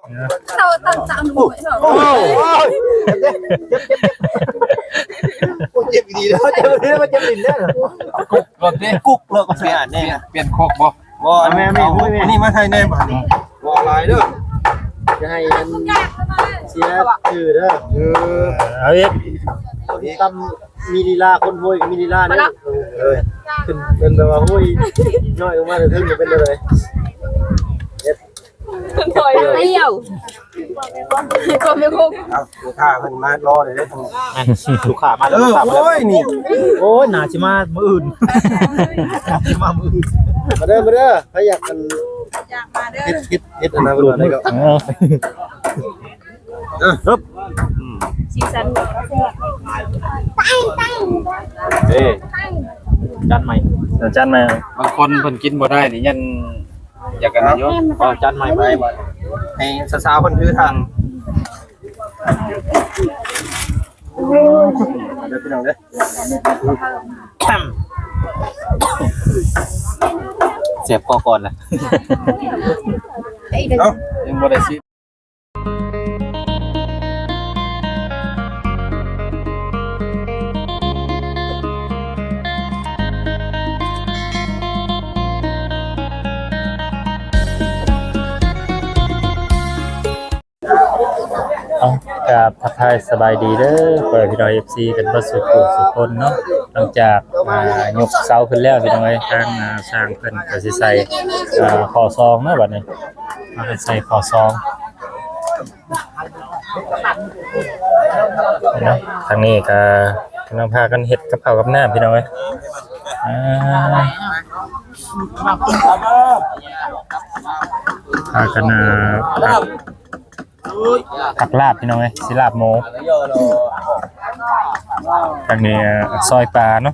ເຂົາຕັ້ງຕາມ ໂອ້ຍ ໂອ້ຍ ເຈັບ ເຈັບ ເຈັບ ເຈັບ ໂອ້ຍ ເຈັບອີ່ຫຼີເດີ ເຈັບອີ່ຫຼີເດີ ເຈັບຫຼິ້ນເດີ ກຸກໂລດເດ້ ກຸກໂລດ ເປັນ ເປັນຄົກບໍ່? ບໍ່ ອັນນີ້ ແມ່ນ ແມ່ນ ອັນນີ້ມາໃສ່ແດ່ບາດນີ້ ບໍ່ຫຼາຍເດີ ຢ່າໃຫ້ມັນເສຍຊື່ເດີ ເອີ ເອົາອີກ ເອົາອີກ ຕຳມີລີລາ ຄົນໂຫຍກໍມີລີລາເດີ ເອີ ຂຶ້ນເປັນແບບວ່າ ໂອ້ຍ ຍ້ອຍລົງມາເທິງ ເປັນແນວໃດ? ເຮັດ ໂອ້ຍ ລ້ຽວ ກໍແມ່ນຄົກ ເອົາ ລູກຄ້າເພິ່ນມາລໍເລີຍເດ້ ລູກຄ້າມາແລ້ວ ເອີ ລູກຄ້າມາແລ້ວ ໂອ້ຍ ນີ້ ໂອ້ຍ ໜ້າຊິມາມື້ອື່ນ ໜ້າຊິມາມື້ອື່ນ ມາເດີ ມາເດີ ໃຜຢາກ ອັນ ຢາກມາເດີ ເຮັດ ເຮັດ ເຮັດອັນນັ້ນເພິ່ນວ່າໄດ້ກໍ ອໍ ເອີ ຮຶບ ອືມ ສີສັນ ເອີ ຈານໃໝ່ ເອີ ຈານໃໝ່ ບາງຄົນເພິ່ນກິນບໍ່ໄດ້ນີ້ ຍັນ ຢາກກັນນາຍົກ ເອົາຈານໃໝ່ມາໃຫ້ ໃຫ້ສາວໆເພິ່ນຖືຖັງ ເດີພີ່ນ້ອງເດີ ແຊບຄໍກ່ອນລະ ເອົ້າ ຍັງບໍ່ໄດ້ຊິ ເອົາ ກາບທັກທາຍສະບາຍດີເດີ ພໍ່ແມ່ພີ່ນ້ອງ ເອັຟຊີ ກັນເບິດສູ່ຜູ້ສູ່ຄົນເນາະ ຫຼັງຈາກ ອ່າ ຍົກເສົາຂຶ້ນແລ້ວ ພີ່ນ້ອງເອີຍ ທາງ ອ່າ ຊ່າງເພິ່ນກໍຊິໃສ່ ອ່າ ຂໍ້ສອງເນາະ ບັດນີ້ ມາໃສ່ຂໍ້ສອງເນາະ ທາງນີ້ກໍກຳລັງພາກັນເຮັດກັບເຂົ້າກັບນ້ຳ ພີ່ນ້ອງເອີຍ ອ່າ ພາກັນ ອ່າ ຜັກ ຜັກລາບ ພີ່ນ້ອງເອີຍ ຊິລາບໝູ ທາງນີ້ ອ່າ ຊອຍປາເນາະ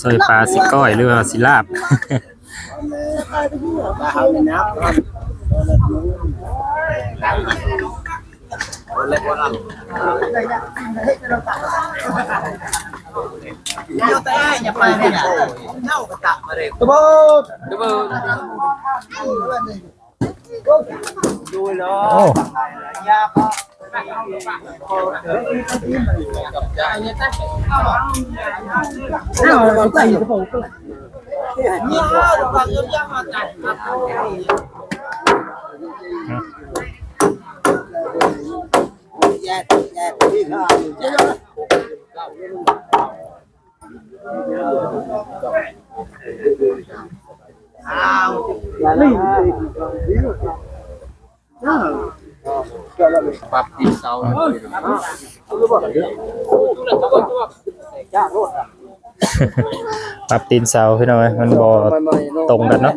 ຊອຍປາຊິກ້ອຍ ຫຼືວ່າຊິລາບ ໂອ້ ປັບຕີນເສົາ ປັບຕີນເສົາ ພີ່ນ້ອງເອີຍ ມັນບໍ່ຕົງກັນເນາະ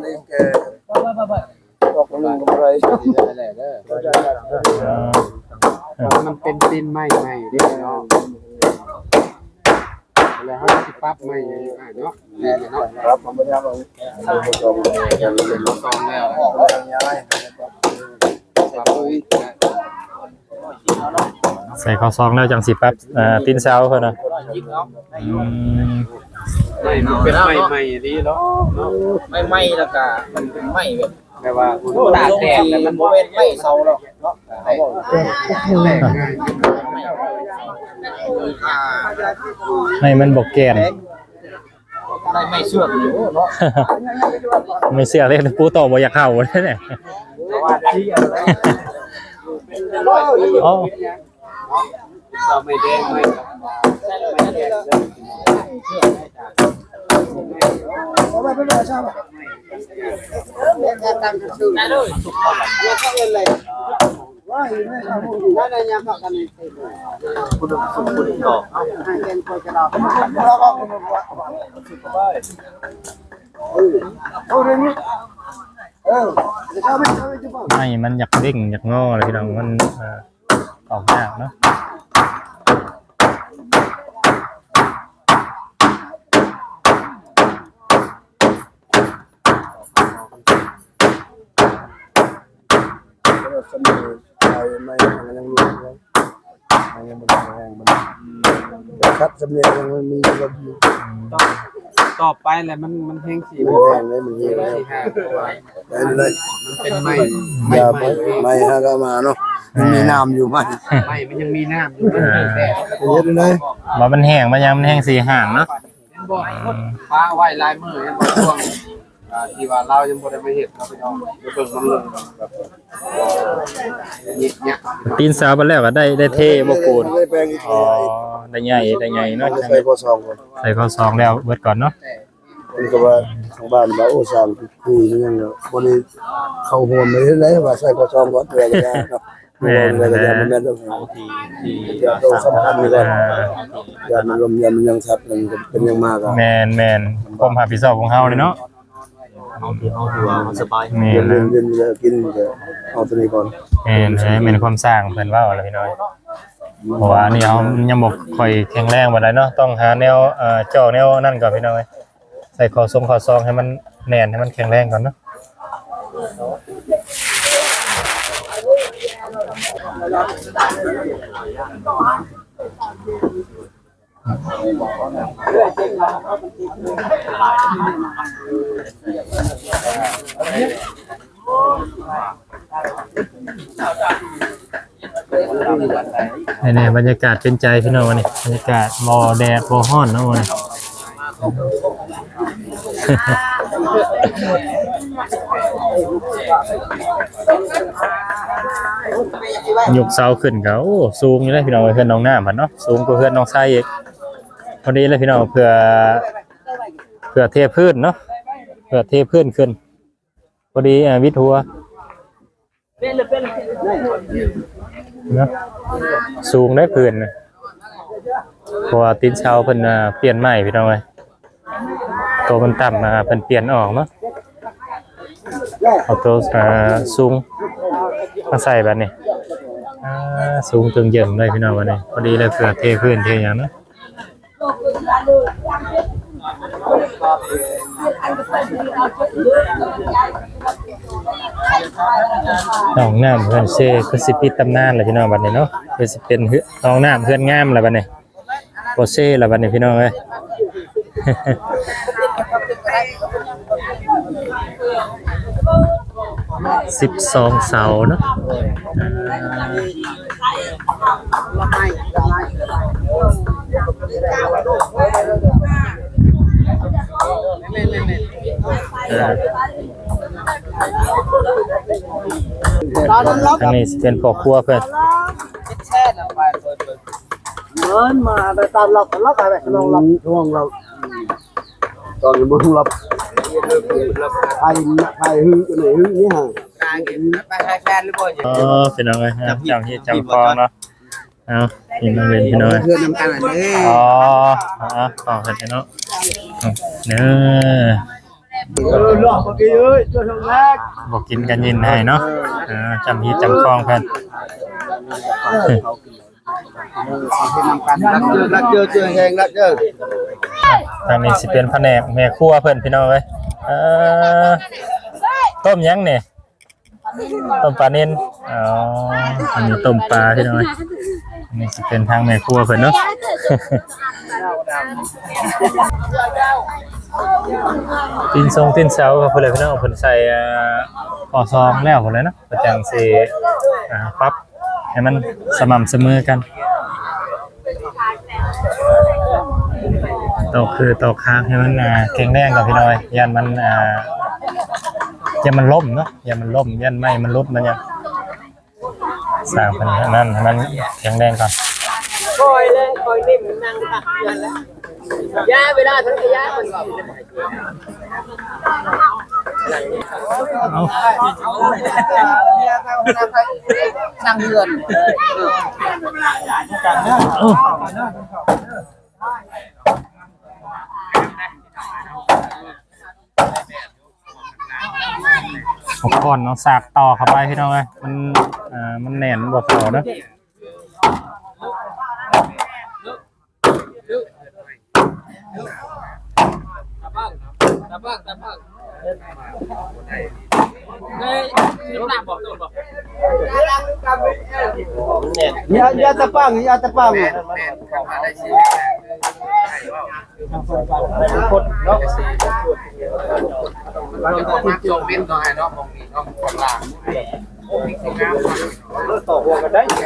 ອອກໜຶ່ງກໍບໍ່ໄດ້ ມັນເປັນຕີນໄມ້ໃໝ່ເດ້ເນາະ ແລ້ວເຮົາຊິປັບໃໝ່ເນາະ ແມ່ນເນາະ ປັບມັນບໍ່ໄດ້ເອົາ ເປັນຂໍ້ສອງແລ້ວ ປັບ ໃສ່ຂໍ້ສອງແລ້ວຈັ່ງຊິປັບ ອ່າ ຕີນເສົາເພິ່ນນະ ອືມ ໄມ້ມັນເປັນໄມ້ໃໝ່ອີ່ຫຼີເນາະ ໄມ້ໃໝ່ ແລ້ວກະມັນເປັນໄມ້ແບບ ແບບວ່າ ຕາກແດດແລ້ວມັນບໍ່ແມ່ນໄມ້ເສົາດອກເນາະ ໄມ້ມັນບໍ່ແກ່ນ ໄມ້ ໄມ້ເຊືອກເນາະ ໄມ້ເຊືອກເລີຍ ປູໂຕບໍ່ຢາກເຂົ້າເລີຍ ອໍ ໄມ້ມັນຢາກເດ້ງຢາກງໍແຫຼະພີ່ນ້ອງ ມັນ ເອີ ອອກຍາກເນາະ ຄັດສຳນຽງຍັງມັນມີຢູ່ ອືມ. ຕໍ່ໄປແລ້ວມັນ ມັນແຮງຊິ ໂອ້ຍ ມັນແຮງແລ້ວ ມັນເປັນໄມ້ ຢາໄມ້ ໄມ້ຫາກະມາເນາະ ມັນມີນ້ຳຢູ່ ໄມ້ ໄມ້ມັນຍັງມີນ້ຳຢູ່ ມັນເຮັດໄດ້ ວ່າມັນແຫ້ງ ມັນຫຍັງ ມັນແຮງຊິຫ້າງເນາະ ເຫັນບໍ່ ປະໄວ້ຫຼາຍມື້ ເຫັນບໍ່ ຊ່ວງ ອ່າ ທີ່ວ່າລາວຍັງບໍ່ໄດ້ມາເຮັດເນາະ ໄປເບິ່ງມັນເລີຍແບບ ຕີນເສົາໄປແລ້ວກໍໄດ້ ໄດ້ເທບໍ່ປູນ ໄດ້ແປງອີກ ອໍ ໄດ້ໃຫຍ່ ໄດ້ໃຫຍ່ເນາະ ໃສ່ຂໍ້ສອງກ່ອນ ໃສ່ຂໍ້ສອງແລ້ວເບິດກ່ອນເນາະ ເພິ່ນກໍວ່າທາງບ້ານວ່າ ໂອ້ ສ້າງທີ່ມັນຍັງບໍ່ໄດ້ເຂົ້າຮ່ວມໄດ້ ວ່າໃສ່ຂໍ້ສອງກ່ອນ ເທື່ອກໍຢ່າເນາະ ແມ່ນ ເທື່ອກໍຢ່າ ແມ່ນ ແມ່ນດອກ ທີ່ ທີ່ ໂຕສຳຄັນນີ້ກ່ອນ ອ່າ ຢ້ານມັນລົ້ມ ຢ້ານມັນຫຍັງທັບ ມັນເປັນຫຍັງມາກໍ ແມ່ນໆ ຄວາມຮັບຜິດຊອບຂອງເຮົາເລີຍເນາະ ເຮົາທີ່ ເຮົາທີ່ວ່າເຮົາສະບາຍ ແມ່ນ ເຢັນໆ ກິນກໍເອົາຕົວນີ້ກ່ອນ ແມ່ນ ແມ່ນຄວາມສ້າງເພິ່ນເວົ້າແຫຼະພີ່ນ້ອງ ເພາະວ່າອັນນີ້ເຮົາຍັງບໍ່ຄ່ອຍແຂງແຮງປານໃດເນາະ ຕ້ອງຫາແນວ ເອີ ເຈາະແນວນັ້ນກ່ອນພີ່ນ້ອງເອີຍ ໃສ່ຂໍ້ຊົງຂໍ້ຊອງໃຫ້ມັນແໜ້ນ ໃຫ້ມັນແຂງແຮງກ່ອນເນາະ. ນີ້ໆ ບັນຍາກາດເປັນໃຈພີ່ນ້ອງ ວັນນີ້ບັນຍາກາດບໍ່ແດດບໍ່ຮ້ອນເນາະ ວັນນີ້ ຍົກເສົາຂຶ້ນກໍ ໂອ້ ສູງຢູ່ເດ້ພີ່ນ້ອງ ເຮືອນນ້ອງນ້ຳຫັ້ນເນາະ ສູງກວ່າເຮືອນນ້ອງໄຊອີກ ພໍດີແລ້ວພີ່ນ້ອງ ເພື່ອ ເພື່ອເທພື້ນເນາະ ເພື່ອເທພື້ນຂຶ້ນ ພໍດີ ອ່າ ວິດຫົວເນາະ ສູງໄດ໋ພື້ນນະ ເພາະວ່າຕີນເສົາເພິ່ນ ອ່າ ປ່ຽນໃໝ່ພີ່ນ້ອງເອີຍ ໂຕມັນຕ່ຳ ອ່າ ເພິ່ນປ່ຽນອອກເນາະ ເອົາໂຕ ອ່າ ສູງມາໃສ່ບັດນີ້ ອ່າ ສູງຕຶງເຢິງເລີຍພີ່ນ້ອງ ບັດນີ້ ພໍດີແລ້ວ ເພື່ອເທພື້ນເທຫຍັງເນາະ. ຫ້ອງນ້ຳເຮືອນເຊ ຄືຊິປິດຕຳນານແລ້ວພີ່ນ້ອງ ບັດນີ້ເນາະ ຄືຊິເປັນຫ້ອງນ້ຳເຮືອນງາມແລ້ວບັດນີ້ ບໍ່ເຊແລ້ວບັດນີ້ພີ່ນ້ອງເອີຍ. ສິບສອງເສົາເນາະ ທາງນີ້ຊິເປັນພໍ່ຄົວເພິ່ນ ເດີນມາໄດ້ຕາມລັບ ລັບໄປ ນ້ອງລັບ ນ້ອງລັບ. ຕອນນີ້ບໍ່ຮູ້ລັບ ໃຜ ໃຜຫື້ ໃຜຫື້ນີ້ຫາ ອໍ ພີ່ນ້ອງເອີຍ ຈຳຮີດຈຳຄອງເນາະ ເອົາ ພີ່ນ້ອງເອີຍ ພີ່ນ້ອງເອີຍ ເພື່ອນນຳກັນເດີ ອໍ ອໍ ຂໍເພິ່ນເນາະ ເດີ ບໍ່ກິນກໍຍິນໃຫ້ເນາະ ເອີ ຈຳຮີດຈຳຄອງເພິ່ນ. ເອີ ເຮັດນຳກັນ ລັກເຈີ ລັກເຈີ ເຈີແຮງ ລັກເຈີ. ທາງນີ້ຊິເປັນພະແນກແມ່ຄົວເພິ່ນ ພີ່ນ້ອງເອີຍ. ເອີ ຕົ້ມຫຍັງນີ້? ຕົ້ມປານິນ. ອໍ ອັນນີ້ຕົ້ມປາ ພີ່ນ້ອງເອີຍ. ອັນນີ້ຊິເປັນທາງແມ່ຄົວເພິ່ນເນາະ. ຕີນຊົງຕີນເສົາພຸ້ນແຫຼະ ພີ່ນ້ອງ ເພິ່ນໃສ່ ອ່າ ຂໍ້ສອງແລ້ວພຸ້ນແຫຼະເນາະ. ກໍຈັ່ງຊິ ອ່າ ປັບໃຫ້ມັນສະໝ່ຳສະເໝີກັນ ຕອກຄືຕອກຄາງໃຫ້ມັນ ອ່າ ແຂງແຮງກ່ອນ ພີ່ນ້ອງເອີຍ. ຢ້ານມັນ ອ່າ ຢ້ານມັນລົ້ມເນາະ ຢ້ານມັນລົ້ມ ຢ້ານໄມ້ມັນຫຼຸດ ມັນຫຍັງ. ສ້າງເພິ່ນອັນນັ້ນໃຫ້ມັນແຂງແຮງກ່ອນ. ຄ່ອຍເລີຍ ຄ່ອຍນີ້ມັນນັ່ງຕັກເຮືອນແລ້ວ ຢ່າເວລາສັງຂະຍາມັນ ເອົາ ສ້າງເຮືອນ ເອົາ. ເອົາຄ້ອນເອົາສາກຕໍ່ເຂົ້າໄປ ພີ່ນ້ອງເອີຍ. ມັນ ເອີ ມັນແໜ້ນ ມັນບໍ່ເຂົ້າເດີ. ຢ່າ ຢ່າຕະປາງ ຢ່າຕະປາງ. ຄົນເນາະ ມັນກໍມັກຊ່ວງເວັນໜ້ອຍເນາະ ໝ່ອງນີ້ເນາະ ຂ້າງລ່າງ ໂອ້ ມີຄົນງາມ ເອີ ຕໍ່ຫົວກັນໄດ້ ເອີ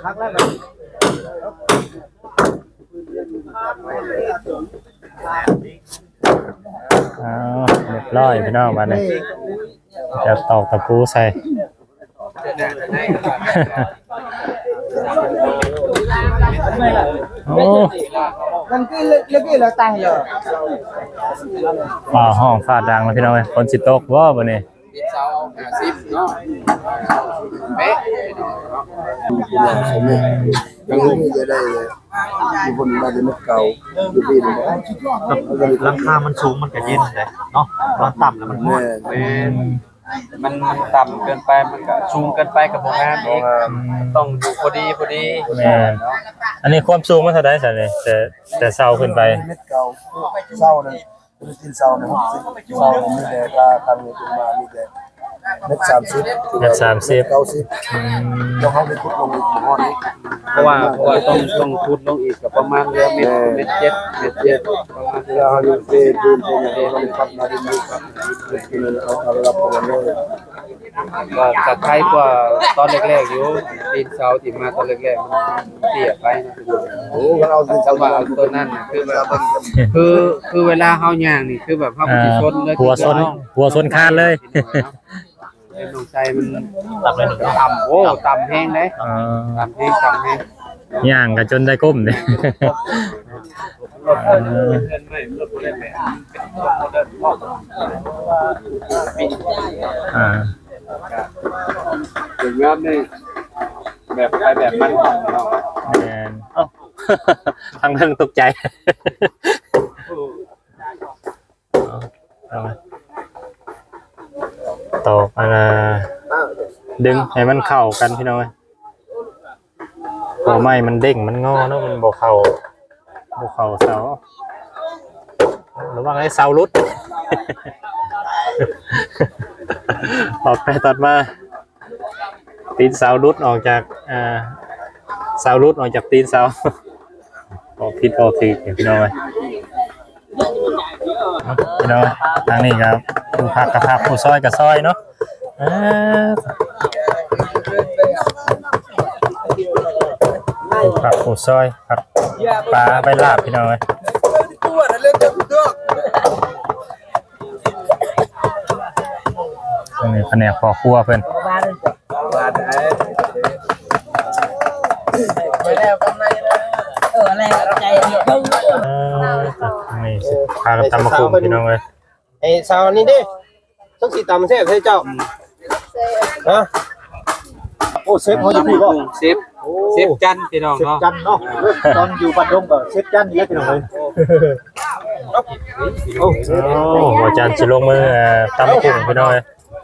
ຄັກແລ້ວບັດນີ້ ອ້າວ ຮຽບຮ້ອຍພີ່ນ້ອງ ບາດນີ້ຈະຕອກຕະປູໃສ່ ໂອ້ ຟ້າຮ້ອງຟ້າດັງແລ້ວພີ່ນ້ອງເອີຍ ຝົນຊິຕົກບໍ່ບາດນີ້? ເສາຫ້າສິບເນາະ ເປະ ທາງລຸ່ມຈະໄດ້ ຢູ່ພຸ້ນໜ້າຈະເມັດເກົ່າ ຢູ່ປີນີ້ ຫຼັງຄາມັນສູງມັນກະເຢັນເດ້ເນາະ ມັນຕ່ຳແລ້ວມັນຮ້ອນ ແມ່ນ ມັນ ມັນຕ່ຳເກີນໄປ ມັນກະສູງເກີນໄປກະບໍ່ງາມອີກ ຕ້ອງຢູ່ພໍດີ ພໍດີ ແມ່ນ ອັນນີ້ຄວາມສູງມັນເທົ່າໃດຊັ້ນນີ້ ແຕ່ ແຕ່ເສົາຂຶ້ນໄປ? ເມັດເກົ່າ ເສົານັ້ນ ຕີນເສົານີ້ຫົກສິບ ເສົາມີແຕ່ກາງນີ້ຂຶ້ນມາມີແຕ່ເມັດສາມສິບ ເມັດສາມສິບ ເກົ້າສິບ ອືມ ແລ້ວເຮົາໄດ້ຂຸດລົງອີກ ເພາະວ່າ ເພາະວ່າຕ້ອງ ຕ້ອງຂຸດລົງອີກກະປະມານເຫຼືອເມັດ ເມັດເຈັດ ເມັດເຈັດ ປະມານ ແລ້ວເຮົາຍັງເທພື້ນເປັນຫຍັງ ເຮົາໄດ້ປັບໜ້າດິນຢູ່ ປັບໜ້າດິນຢູ່ ເອົາ ເອົາລະດັບປະມານນີ້ ກໍ ກໍໄຄກວ່າຕອນແລກໆຢູ່ ຕີນເສົາທີ່ມາຕອນແລກໆ ມັນເຕ້ຍໄປນະ ໂອ້ ມັນເອົາຕີນເສົາ ແຕ່ວ່າຕົວນັ້ນນະ ຄືແບບ ຄື ຄືເວລາເຮົາຍ່າງນີ້ ຄືແບບເຮົາບໍ່ໄດ້ຊົນເລີຍ ອ່າ ຫົວຊົນ ຫົວຊົນຄານເລີຍ ເປັນນ້ອງໄຊມັນຕ່ຳ ໂອ້ ຕ່ຳແຮງເດ້ ອ່າ ຕ່ຳແຮງ ຕ່ຳແຮງ ຍ່າງກະຈົນໄດ້ກົ້ມເດ້ ເອີ ອ່າ ສວຍງາມນີ້ ແບບໃຜແບບມັນເນາະ ແມ່ນ ເອົ້າ ທາງເທິງຕົກໃຈ ເອົາ ເອົາ ຕອກ ອັນ ດຶງໃຫ້ມັນເຂົ້າກັນພີ່ນ້ອງເອີຍ ເພາະໄມ້ມັນເດ້ງມັນງໍເນາະ ມັນບໍ່ເຂົ້າ ບໍ່ເຂົ້າເສົາ ລະວັງໃຫ້ເສົາຫຼຸດ ຕອດໄປຕອດມາ ຕີນເສົາຫຼຸດອອກຈາກ ອ່າ ເສົາຫຼຸດອອກຈາກຕີນເສົາ ອອກຜິດອອກຖືກ ພີ່ນ້ອງເອີຍ ເນາະ ພີ່ນ້ອງເອີຍ ທາງນີ້ກໍຜູ້ພັກກໍພັກ ຜູ້ຊອຍກໍຊອຍເນາະ ເອີ ຜູ້ພັກຜູ້ຊອຍ ພັກປາໄວ້ລາບ ພີ່ນ້ອງເອີຍ ອັນນີ້ພະແນກພໍ່ຄົວເພິ່ນ ເອີ ນີ້ຊິພາກັນຕຳໝາກຫຸ່ງ ພີ່ນ້ອງເອີຍ ໄອ້ສາວນີ້ເດ້ ຈັກຊິຕຳແຊບໃສ່ເຈົ້າ ຮະ ໂອ້ ເຊຟເຮົາຢູ່ພີ້ບໍ່ ເຊຟ ເຊຟຈັນ ພີ່ນ້ອງເນາະ ເຊຟຈັນເນາະ ຕອນຢູ່ບ້ານດົງກໍເຊຟຈັນນີ້ແຫຼະ ພີ່ນ້ອງເອີຍ ໂອ້ ໂອ້ ອາຈານຊິລົງມື ເອີ ຕຳໝາກຫຸ່ງ ພີ່ນ້ອງເອີຍ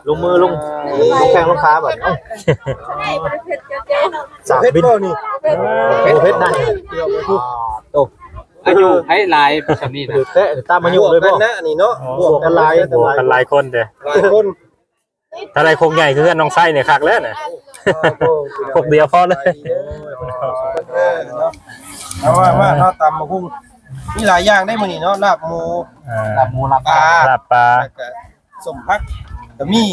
ລົງມືລົງ ລົງແຂ້ງລົງຂາບັດ ເອົ້າ ສາກບິນ ເຜັດບໍ່ນີ້ ໂອ້ ເຜັດນັ້ນ ໂອ້ ອາຍຸໃຜຫຼາຍສ່ຳນີ້ນະ ແຕ່ຕາມອາຍຸເລີຍບໍ່ ບວກກັນນະນີ້ເນາະ ບວກກັນຫຼາຍ ບວກກັນຫຼາຍຄົນເດ້ ຫຼາຍຄົນ ຖ້າໄດ້ຄົກໃຫຍ່ຄືເຮືອນນ້ອງໄຊນີ້ຄັກແລ້ວນະ ຄົກດຽວພໍເລີຍ ເອີ ເນາະ ເອົາມາ ມາເນາະ ຕຳໝາກຫຸ່ງ ມີຫຼາຍຢ່າງເດ້ມື້ນີ້ເນາະ ລາບໝູ ອ່າ ລາບໝູ ລາບປາ ລາບປາ ແລ້ວກະ ສົ້ມຜັກກໍມີ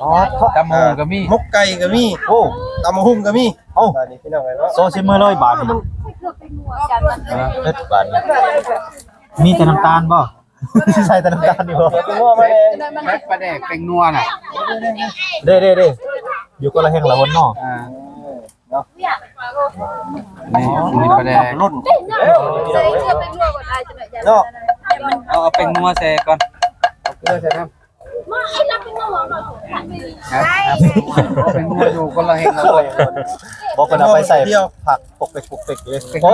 ອໍ ຕຳໝາກຫຸ່ງກໍມີ ໝົກໄກ່ກໍມີ ໂອ້ ຕຳໝາກຫຸ່ງກໍມີ ເອົ້າ ບາດນີ້ພີ່ນ້ອງເອີຍເນາະ ໂຊຊິມເມີເລີຍບາດນີ້ ເອີ ເຮັດບາດນີ້ ມີແຕ່ນ້ຳຕານບໍ່ ຊິໃສ່ແຕ່ນ້ຳຕານຢູ່ບໍ່ ແມ່ນປາແດກແປ້ງນົວນະ ເດ້ໆໆ ຢູ່ຄົນລະແຫ່ງລະຫົນເນາະ ອ່າ ເນາະ ນີ້ມີປາແດກ ລຸ້ນ ເນາະ ເອົາ ເອົາແປ້ງນົວໃສ່ກ່ອນ ເອົາເກືອໃສ່ນຳ ເອົາແປ້ງນົວຢູ່ຄົນລະແຫ່ງລະຫົນ ບໍ່ ເພິ່ນເອົາໄປໃສ່ຜັກປົກເປັກໆເລີຍ ໂອ້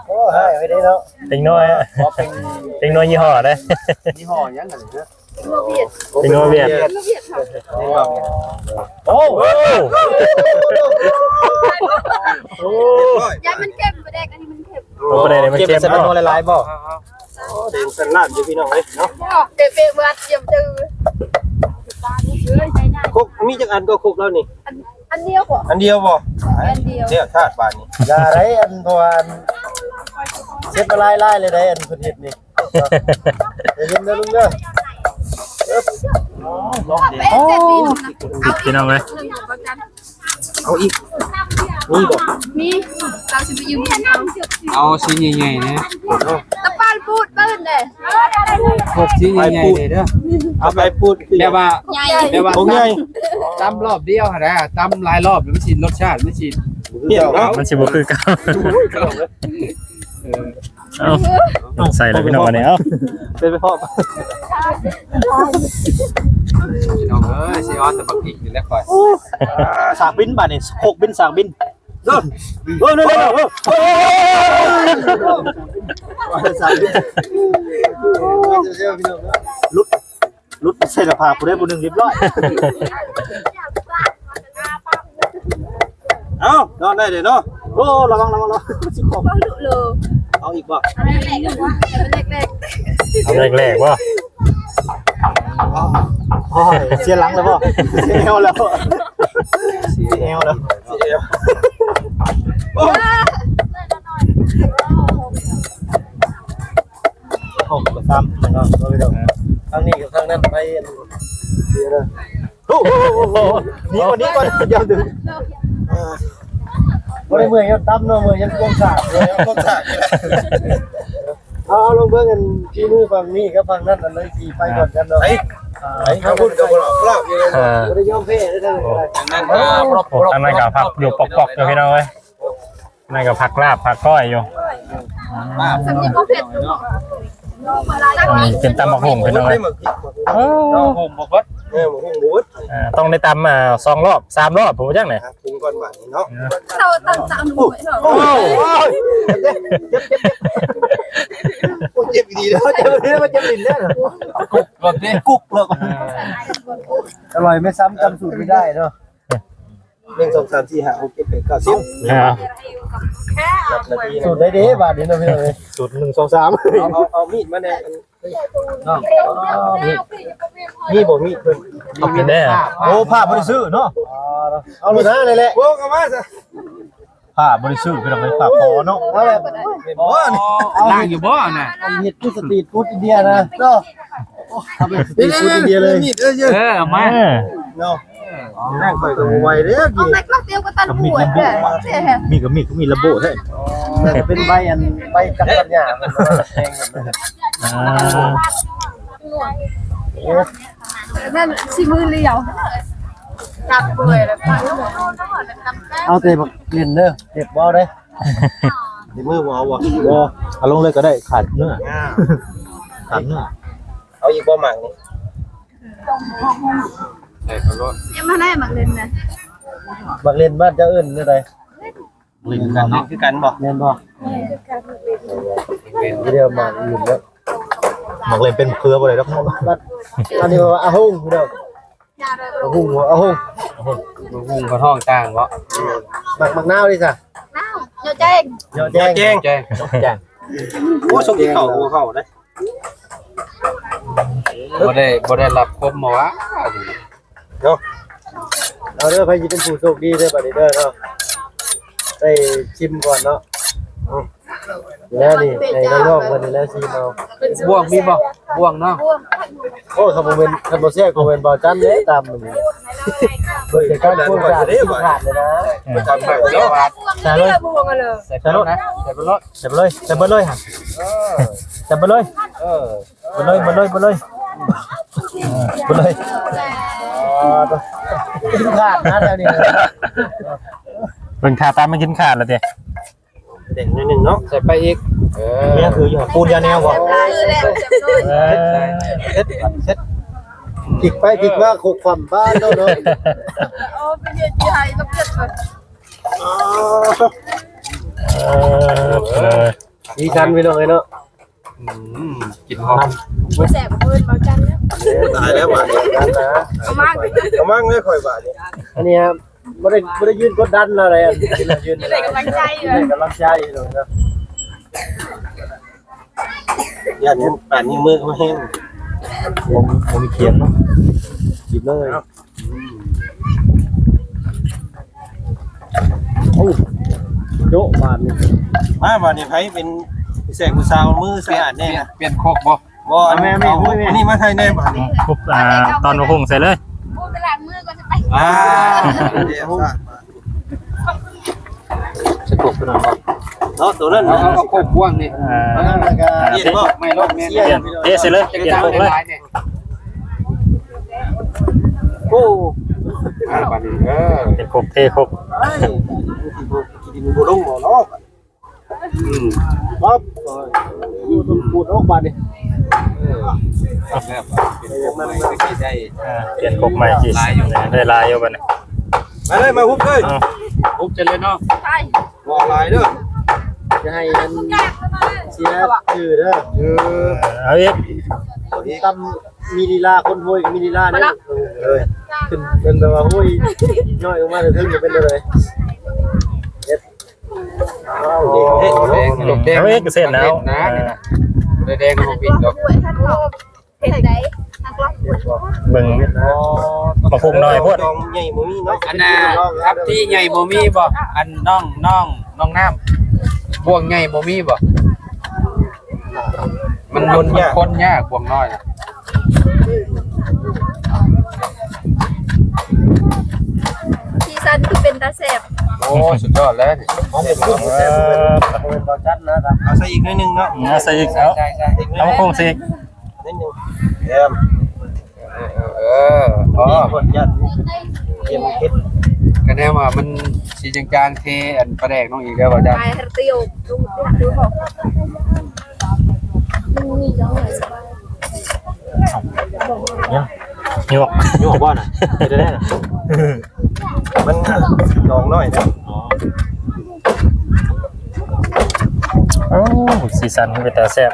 ໂອ້ ຮ້າຍໄປເດ້ເນາະ ເປັນນົວ ເປັນນົວຍີ່ຫໍ້ໃດ ຍີ່ຫໍ້ຫຍັງຫັ້ນ ເປັນນົວຫວຽດ ໂອ້ ໂອ້ ຢ້ານມັນເຄັມ ປາແດກອັນນີ້ມັນເຄັມ ໂອ້ ປາແດກນີ້ມັນເຄັມ ເຄັມໃສ່ນ້ຳນົວຫຼາຍໆບໍ່ ໂອ້ ແດງສັນລາດຢູ່ພີ່ນ້ອງເອີຍເນາະ ເປະໆ ເມື່ອຕຽມຈື່ ຄົກມີຈັກອັນກໍຄົກລາວນີ້ ອັນ ອັ ອັນດຽວບໍ່? ອັນດຽວບໍ່? ອັນດຽວ ແລ້ວທາດບາດນີ້ ຢ່າໄດ້ ອັນ ເພາະວ່າ ອັນ ເຊັດມາຫຼາຍໆ ແລ້ວໄດ້ ອັນເພິ່ນເຮັດນີ້ ໃຈເຢັນເດີລຸງເດີ ໂອ້ ພີ່ນ້ອງເອີຍ ເອົາອີກ ມີບໍ່? ມີ ເຮົາຊິໄປຢືມເງິນເຂົາ ເອົາຊີ້ນໃຫຍ່ໆ ນະ ຕະປານປູດຕື່ນເດ້ ພວກຊີ້ນໃຫຍ່ໆ ເດີ ເອົາແບບປູດ ແບບວ່າ ໃຫຍ່ ແບບວ່າ ໂອ້ ຕຳ ຕຳລອບດຽວຫັ້ນນະ ຕຳຫຼາຍລອບ ມັນຊິ ລົດຊາດມັນຊິ ມັນຊິບໍ່ຄືເກົ່າ ເອີ ເອົ້າ ຕ້ອງໃສ່ແລ້ວພີ່ນ້ອງ ອັນນີ້ ເອົ້າ ເປັນໄປພ້ອມ ພີ່ນ້ອງເອີຍ ຊິເອົາແຕ່ບັກອີກນີ້ແຫຼະຂ້ອຍ ສາກບິນບາດນີ້ ໂຄກບິນສາກບິນ ເດີ ເດີ ເດີ ເດີ ສາກບິນ ຫຼຸດ ຫຼຸດໃສ່ໜ້າຜາກຜູ້ໃດຜູ້ໜຶ່ງຮຽບຮ້ອຍ ເອົ້າ ນອນໄດ້ເດ້ເນາະ ໂອ້ ລະວັງ ລະວັງ ລະວັງ ຊິຂອບ ເອົາອີກບໍ່? ເອົາແລກໆ ເອົາແລກໆບໍ່? ໂອ້ຍ ເສຍຫຼັງແລ້ວບໍ່? ເສຍແອວແລ້ວ ເສຍແອວແລ້ວ ເສຍແອວ ໂອ້ຍ ໂອ້ ກະຊ້ຳເນາະ ທາງນີ້ກັບທາງນັ້ນໄປ ໂອ້ ໂອ້ ໜີກ່ອນ ໜີກ່ອນ ຢ່າດຶງ ບໍ່ໄດ້ເມື່ອຍຍ້ອນຕຳເນາະ ເມື່ອຍຍ້ອນຄວາມສາກ ເມື່ອຍຍ້ອນຄວາມສາກ ເອົາ ເອົາ ລອງເບິ່ງອັນ ຝີມືຝັ່ງນີ້ກັບຝັ່ງນັ້ນ ອັນໃດຊິໄປກ່ອນກັນເນາະ ໄປ ທາງພຸ້ນກໍບໍ່ລອບ ບໍ່ໄດ້ຍອມແພ້ເດີ ທາງນັ້ນກໍ ທາງນັ້ນກໍຜັກຢູ່ປອກໆ ຢູ່ ພີ່ນ້ອງເອີຍ ນັ້ນກໍຜັກລາບຜັກກ້ອຍຢູ່ ສຳເນີບໍ່ເຜັດ ເປັນຕຳບັກຫຸ່ງ ພີ່ນ້ອງເອີຍ ເອີ ບັກຫຸ່ງບໍ່ເບິດ ເອີ ບັກຫຸ່ງບໍ່ເບິດ ເອີ ຕ້ອງໄດ້ຕຳ ອ່າ ສອງລອບ ສາມລອບ ຜູ້ຈັກນີ້ ຫາປຸງກ່ອນບາດນີ້ເນາະ ເອີ ເອົາຕຳສາມໜ່ວຍເນາະ ໂອ້ຍ ເຈັບ ເຈັບ ເຈັບ ເຈັບ ໂອ້ຍ ເຈັບອີ່ຫຼີເດີ ເຈັບອີ່ຫຼີເດີ ເຈັບຫຼິ້ນເດີ ກຸບໂລດຕິ ກຸບໂລດ ອະຮ່ອຍໄມ່ຊ້ຳ ຈຳສູດໄມ່ໄດ້ເນາະ ໜຶ່ງ ສອງ ສາມ ສີ່ ຫ້າ ຫົກ ເຈັດ ແປດ ເກົ້າ ສິບ ອ່າ ສູດໄດ້ເດ້ບາດນີ້ເນາະ ພີ່ນ້ອງເອີຍ ສູດ ໜຶ່ງ ສອງ ສາມ ເອົາ ເອົາ ເອົາມີດມາແດ່ ເນາະ ມີ ມີບໍ່ມີດເພິ່ນ ເອົາກິນແດ່ ໂອ້ ຜ້າບໍ່ໄດ້ຊື້ເນາະ ເອົາໂລດນະ ນີ້ແຫຼະ ໂອ້ ເອົາມາຊະ ຜ້າບໍ່ໄດ້ຊື້ ພີ່ນ້ອງເອີຍ ຜ້າພໍເນາະ ເອົາແບບ ບໍ່ ລ້າງຢູ່ບໍ່ນະ ອັນເຮັດຄືສະຕຣີດຟູດອິນເດຍນະເນາະ ເອົາເປັນສະຕຣີດຟູດອິນເດຍເລີຍ ມີດ ເອີ ເອີ ເອົາມາ ເອີ ເນາະ ນັ່ງຂ້ອຍກໍບໍ່ໄຫວເດ້ ເອົາແມັກລັອກດຽວກໍຕັນຫົວແທ້ ມີດກໍມີດ ມີດລະໂບແທ້ ໜ້າຈະເປັນໃບອັນ ໃບກັບປັນຍາ ອ່າ ໂອ້ ນັ້ນຊິມືລຽວ ຈັບເປື່ອຍແລ້ວ ເອົາແຕ່ບັກຫຼິ້ນເດີ ເຈັບບໍ່ເດ້ ຊິມືບໍ່ເອົາບໍ່ ບໍ່ ເອົາລົງເລີຍກໍໄດ້ ຂາດເນື້ອ ອ່າ ຂາດເນື້ອ ເອົາອີກບໍ່ໝາກນີ້ ໃສ່ເຂົ້າໂລດ ຍັງບໍ່ໄດ້ໝາກເຫຼັ້ນນະ ໝາກເຫຼັ້ນບ້ານເຈົ້າເອີ້ນແນວໃດ? ເຫຼັ້ນຄືກັນເນາະ ເຫຼັ້ນຄືກັນບໍ່? ແມ່ນບໍ່? ເຫຼັ້ນຄືກັນ ເຫຼັ້ນ ດຽວໝາກອື່ນເນາະ ໝາກເຫຼັ້ນເປັນເຄືອບໍ່ໄດ້ດອກເນາະ ບັດ ອັນນີ້ວ່າອາຮຸງເດີ ອາຮຸງ ອາຮຸງ ອາຮຸງເຂົາຮ້ອງຕ່າງບໍ່? ໝາກ ໝາກນາວເດຊະ? ນາວ ເຍາະແຈ້ງ ເຍາະແຈ້ງ ເຍາະແຈ້ງ ໂອ້ ຊົກກິນເຂົ້າບໍ່ເຂົ້າເດ້ ບໍ່ໄດ້ ບໍ່ໄດ້ຮັບຄົມມາວ່າ ເນາະ ເອົາເດີ ໃຜຊິເປັນຜູ້ໂຊກດີເດີ ບາດນີ້ເດີເນາະ ໄດ້ຊິມກ່ອນເນາະ ແລ້ວນີ້ໃຫ້ນ້ອງໆເພິ່ນນີ້ແຫຼະຊິມເອົາ ບ່ວງມີບໍ່? ບ່ວງເນາະ ໂອ້ຍ ຄັນບໍ່ແມ່ນ ຄັນບໍ່ແຊບກໍແມ່ນບ່າວຈັນເດ້ຕຳນີ້ ເບິ່ງແຕ່ການຄົນຈາທີ່ຂາດເລີຍນະ ໃສ່ເລີຍ ໃສ່ເບິດເລີຍ ໃສ່ເບິດເລີຍ ໃສ່ເບິດເລີຍ ເອີ ໃສ່ເບິດເລີຍ ເອີ ເບິດເລີຍ ເບິດເລີຍ ເບິດເລີຍ ເບິດເລີຍ ກິນຂາດນະແຖວນີ້ ເບິ່ງທ່າຕາມມັນກິນຂາດແລ້ວຕິ ແດງໜ້ອຍໜຶ່ງເນາະ ໃສ່ໄປອີກ ເອີ ນີ້ຄືຢູ່ປູນຢາແນວບໍ່ ເອີ ເຊັດ ເຊັດ ພິກໄປພິກມາ ໂຄກຄວ່ຳບ້ານເນາະ ໂອ້ ເປັນເຫດທີ່ໃຫ້ສຳເລັດເລີຍ ເອີ ເອີ ສີສັນພີ່ນ້ອງເອີຍເນາະ ອືມ ກິນຫອມ ແຊບເກີນເວົ້າຈັນເນາະ ຕາຍແລ້ວບາດນີ້ ເອົາມາ ເອົາມາເລີຍຂ້ອຍບາດນີ້ ອັນນີ້ ບໍ່ໄດ້ ບໍ່ໄດ້ຢືນກົດດັນລາວໃດ ຢືນ ຢືນໃຫ້ກຳລັງໃຈ ໃຫ້ກຳລັງໃຈເນາະ ຢ້ານປານນີ້ມືເຂົາແຮງ ບໍ່ ບໍ່ມີຂຽງເນາະ ກິນເລີຍ ອືມ ໂອ້ ໂຈະບາດນີ້ ມາບາດນີ້ ໃຜເປັນແຊກຜູ້ສາວມືສະອາດແນ່ນະ? ປ່ຽນ ປ່ຽນຄົກບໍ່? ບໍ່ ອັນ ແມ່ ແມ່ ເອົາ ແມ່ ອັນນີ້ມາໃສ່ແນ່ບາດນີ້. ອືມ ປຸບ ອ່າ ຕອນບໍ່ຮຸ່ງໃສ່ເລີຍ. ໂອ້ ໄປລ້າງມືກ່ອນຈະໄປ. ອ່າ ສະກົບຕົວນັ້ນບໍ່? ເນາະ ຕົວນັ້ນ ເອົາ ເອົາ ເອົາໂຄກກວ້າງນີ້ ເອີ ເປັນບໍ່? ໄມ້ລົດແມ່ນ ປ່ຽນ ເທໃສ່ເລີຍ ປ່ຽນຄົກເລີຍ. ໂອ້ ອ່າ ບາດນີ້ ເອີ ເປັນຄົກ ເທຄົກ ເອີ ກິນບໍ່ລົງບໍ່ເນາະ. ອືມ ປັບ ເອີ ຂູດອອກບາດນີ້ ເອີ ແບບວ່າເປັນຄົກໃໝ່ກໍຊິໄດ້ ອ່າ ປ່ຽນຄົກໃໝ່ຊິໄດ້ຫຼາຍຢູ່ບາດນີ້. ມາເລີຍ ມາຮຸບເລີຍ ເອົາ ຮຸບເສຍເລີຍເນາະ ບໍ່ຫຼາຍເດີ ຢ່າໃຫ້ມັນເສຍຊື່ເດີ ເອີ ເອົາອີກ ຄົນຕ່ຳມີລີລາ ຄົນໂຫຍກໍມີລີລາເດີ ເອີ ຂຶ້ນເປັນແບບວ່າໂຫຍ ຍ້ອຍອອກມາແຕ່ເທິງຈະເປັນຈັ່ງໃດ? ເຮັດ ເອົາອີກ ເຮັດ ເຮັດ ເຮັດ ເຮັດ ເຮັດ ເຮັດ ເຮັດ ເຮັດ ເຮັດ ເຮັດ ເຮັດ ເຮັດ ເຮັດ ເຮັດ ເຮັດ ເຮັດ ເຮັດ ເບິ່ງ ມາພຸກໜ້ອຍໂພດ ດອງໃຫຍ່ບໍ່ມີເນາະ ອັນນ່າ ຄັບທີ່ໃຫຍ່ບໍ່ມີບໍ່? ອັນນ້ອງ ນ້ອງ ນ້ອງນ້ຳ ບ່ວງໃຫຍ່ບໍ່ມີບໍ່? ມັນ ມັນ ມັນຄົນຍາກ ບ່ວງນ້ອຍນະ. ສີສັນຄືເປັນຕາແຊບ ໂອ້ ສຸດຍອດແລ້ວນີ້ ເອົາໃສ່ອີກໜ້ອຍໜຶ່ງເນາະ ເອົາໃສ່ອີກ ເອົາ ໃສ່ ໃສ່ ໃສ່ ເອົາໂຄງໃສ່ອີກ ໜ້ອຍໜຶ່ງ ແອມ ເອີ ພໍ ເຮັດ ກະແນວວ່າມັນຊິຈາງໆ ເທອັນປາແດກລົງອີກແລ້ວວ່າ ໄປ ເຮັດຕຽວ ຫຍວກ ຫຍວກບໍ່ນະ? ເຮັດໄດ້ນະ? ມັນໜອງນ້ອຍເດ້. ອໍ ໂອ້ ສີສັນເປັນຕາແຊບ.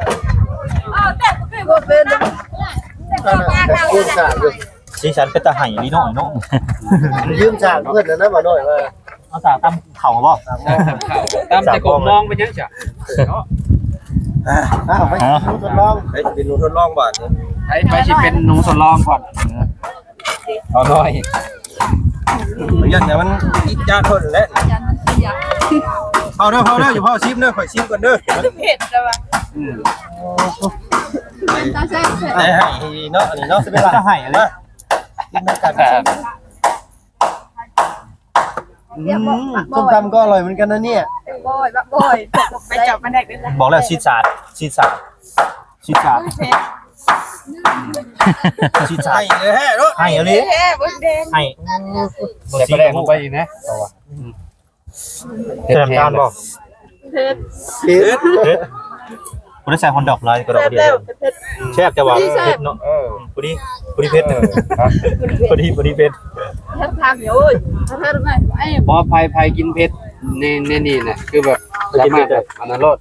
ສີສັນເປັນຕາໄຫ້ອີ່ຫຼີເນາະ ເນາະ. ຢືມສາກເພິ່ນນະ ບໍ່ນ້ອຍວ່າ. ເອົາສາກຕຳເຂົ້າບໍ່? ຕຳແຕ່ກົບມອງເປັນຫຍັງຊະເນາະ? ອ້າວ ໄປ ເອົາ ທົດລອງ ໃຜຊິເປັນໜູທົດລອງບາດນີ້? ໃຜ ໃຜຊິເປັນໜູທົດລອງກ່ອນ? ເອົາໜ້ອຍ ຢ້ານແຕ່ມັນອີດຈາດໂພດແຫຼະ. ຢ້ານມັນເສຍ. ເຝົ້າເດີ ເຝົ້າເດີ ຢ່າເຝົ້າຊິມເດີ ຂ້ອຍຊິມກ່ອນເດີ. ເຜັດແລ້ວວ່າ ອືມ ເປັນຕາແຊບ ແຕ່ໄຫ້ເນາະ ອັນນີ້ເນາະ ເປັນຕາໄຫ້ເລີຍ. ກິນນຳກັນ. ອືມ ສົ້ມຕຳກໍອະລ່ອຍເໝືອນກັນນະເນຍ. ເອີ ບໍ່ ບໍ່ ໄປຈັບມາແດກເລີຍ. ບອກແລ້ວ ຊິດສາດ ຊິດສາດ ຊິດສາດ ຊິດສາດ. ໄຫ້ແທ້ເນາະ ໄຫ້ອີ່ຫຼີ ໄຫ້ ບໍ່ແດງ ໄຫ້ ໃສ່ປາແດກລົງໄປອີກນະ. ອືມ ໃສ່ນ້ຳຕານບໍ່? ເຜັດ ເຜັດ ເຜັດ. ບໍ່ໄດ້ໃສ່ຮອດດອກຫຼາຍກະດອກດຽວ. ແຊບ ແຊບ ແຕ່ວ່າເຜັດເນາະ. ເອີ ພໍດີ ພໍດີເຜັດ. ເອີ ພໍດີ ພໍດີເຜັດ. ແຊບຄັກເລີຍ. ໂອ້ຍ ເຜັດແລ້ວນະ ບໍ່ ໃຜ ໃຜກິນເຜັດໃນ ໃນນີ້ນະ ຄືແບບສາມາດແບບອັນນັ້ນໂລດ.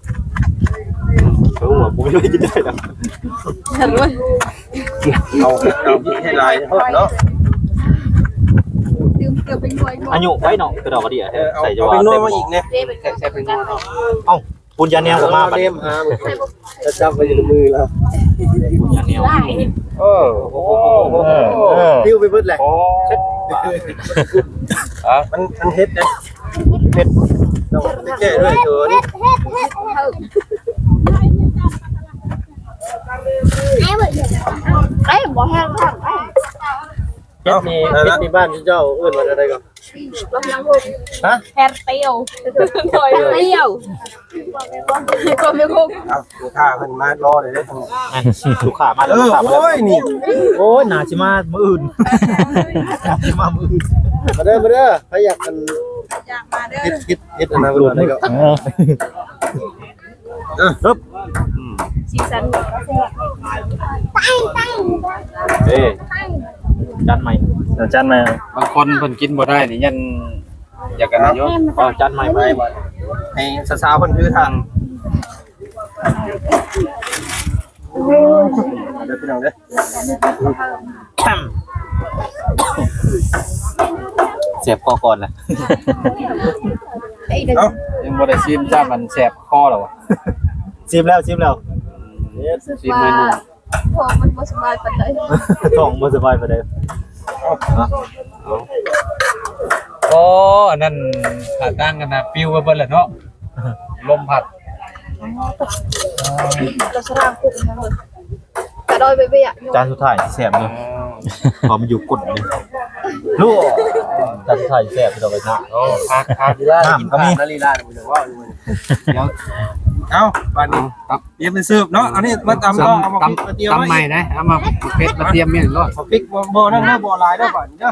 ເອີ ບໍ່ ບໍ່ກິນໄດ້ດອກ. ເອົາ ເອົາໃຫ້ຫຼາຍໂພດເນາະ. ອາຍຸໄວເນາະ ກະດອກກະເດຍ. ເອີ ເອົາ ໃສ່ ເອົາເປັນໜ່ວຍມາອີກແດ່. ໃສ່ ໃສ່ເປັນໜ່ວຍເນາະ. ເອົ້າ ປຸນຢາແນວກໍມາບັດນີ້. ຈັບໄວ້ຢູ່ໃນມືແລ້ວ ປຸນຢາແນວ. ເອີ ໂອ້ໂຫ ເອີ ເອີ ປິວໄປເບິດແຫຼະ. ອໍ ມັນ ມັນເຜັດເດ້ ເຜັດ. ຕ້ອງໄປແກ້ດ້ວຍໂຕນີ້. ເອີ ບໍ່ແຫ້ງ. ເຜັດນີ້ ເອົາ ເຜັດນີ້ບ້ານເຈົ້າເອີ້ນວ່າແນວໃດກໍ? ຮະ? ແພັດຕຽວ ແພັດຕຽວ. ເອົ້າ ລູກຄ້າເພິ່ນມາລໍເລີຍເດ້. ລູກຄ້າມາແລ້ວ. ເອີ ລູກຄ້າມາແລ້ວ. ໂອ້ຍ ນີ້ ໂອ້ຍ ໜ້າຊິມາມື້ອື່ນ ໜ້າຊິມາມື້ອື່ນ. ມາເດີ ມາເດີ ໃຜຢາກອັນ ຢາກມາເດີ ເຮັດ ເຮັດ ເຮັດອັນນັ້ນກໍໄດ້. ເອີ ເອີ ຮຶບ ອືມ ສີສັນ. ເອີ ຈານໃໝ່ ເອີ ຈານໃໝ່. ບາງຄົນເພິ່ນກິນບໍ່ໄດ້ນີ້ ຢ້ານຢາກກັນນະໂຍມ. ອໍ ຈານໃໝ່ ໃໝ່ ໃຫ້ສາວໆເພິ່ນຖືຖາດ. ເດີພີ່ນ້ອງເດີ. ແສບຄໍກ່ອນລະ. ເອົ້າ ຍັງບໍ່ໄດ້ຊີມຊ້ຳ ມັນແສບຄໍແລ້ວຫວາ? ຊີມແລ້ວ ຊີມແລ້ວ. ຊີມເມນູ ທ້ອງມັນບໍ່ສະບາຍປານໃດ. ທ້ອງບໍ່ສະບາຍປານໃດ. ເອົາ ເອົາ ເອົາ. ອໍ ອັນນັ້ນຂາຕັ້ງຫັ້ນນະ ປິວໄປເບິດແລ້ວເນາະ ລົມພັດ. ລະສະລາງປຸກມາເລີຍ ກະດອຍເບ້ຍໆ ຈານສຸດທ້າຍແຊບເນາະ ເພາະມັນຢູ່ກົ້ນເດ້. ລູກ ຈານສຸດທ້າຍແຊບ ພີ່ນ້ອງເອີຍ. ໂອ້ ຄັກໆ ລີລາ ນ້ຳກໍມີ ກິນຂາດນະ ລີລາ ດຽວ ເອົ້າ ບາດນີ້ ຕຽມເປັນເສີບເນາະ. ອັນນີ້ມາຕຳ ເອົາໝາກພິກມາຕຽມ ຕຳໃໝ່ນະ ເອົາໝາກເຜັດມາຕຽມແມ່ນເນາະ. ໝາກພິກບໍ່ ບໍ່ນັ້ນເດີ ບໍ່ຫຼາຍເດີ ບາດນີ້ເດີ.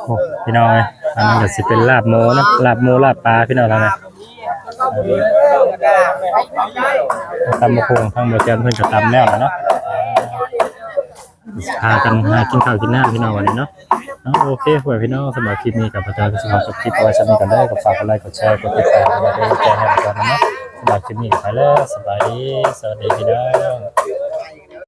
ໂອ້ ພີ່ນ້ອງເອີຍ ອັນນັ້ນກໍຊິເປັນລາບໝູເນາະ ລາບໝູ ລາບປາ ພີ່ນ້ອງເອີຍ. ຕຳບັກຫຸ່ງ ທາງບໍ່ແຈ່ມເພິ່ນກໍຕຳແລ້ວລະເນາະ. ພາກັນຫາກິນເຂົ້າກິນນ້ຳ ພີ່ນ້ອງ ວັນນີ້ເນາະ. ເອົາ ໂອເຄ ພວກພີ່ນ້ອງ ສຳລັບຄລິບນີ້ກໍຂໍຈະຂໍຈົບຄລິບເອົາໄວ້ສ່ຳນີ້ກ່ອນເດີ. ກໍຝາກກົດໄລ ກົດແຊ ກົດຕິດຕາມ ກົດໄລ ກົດແຊໃຫ້ພວກເຮົາເນາະ. ສຳລັບຄລິບນີ້ໄປແລ້ວ ສະບາຍດີ ສະຫວັດດີ ພີ່ນ້ອງ.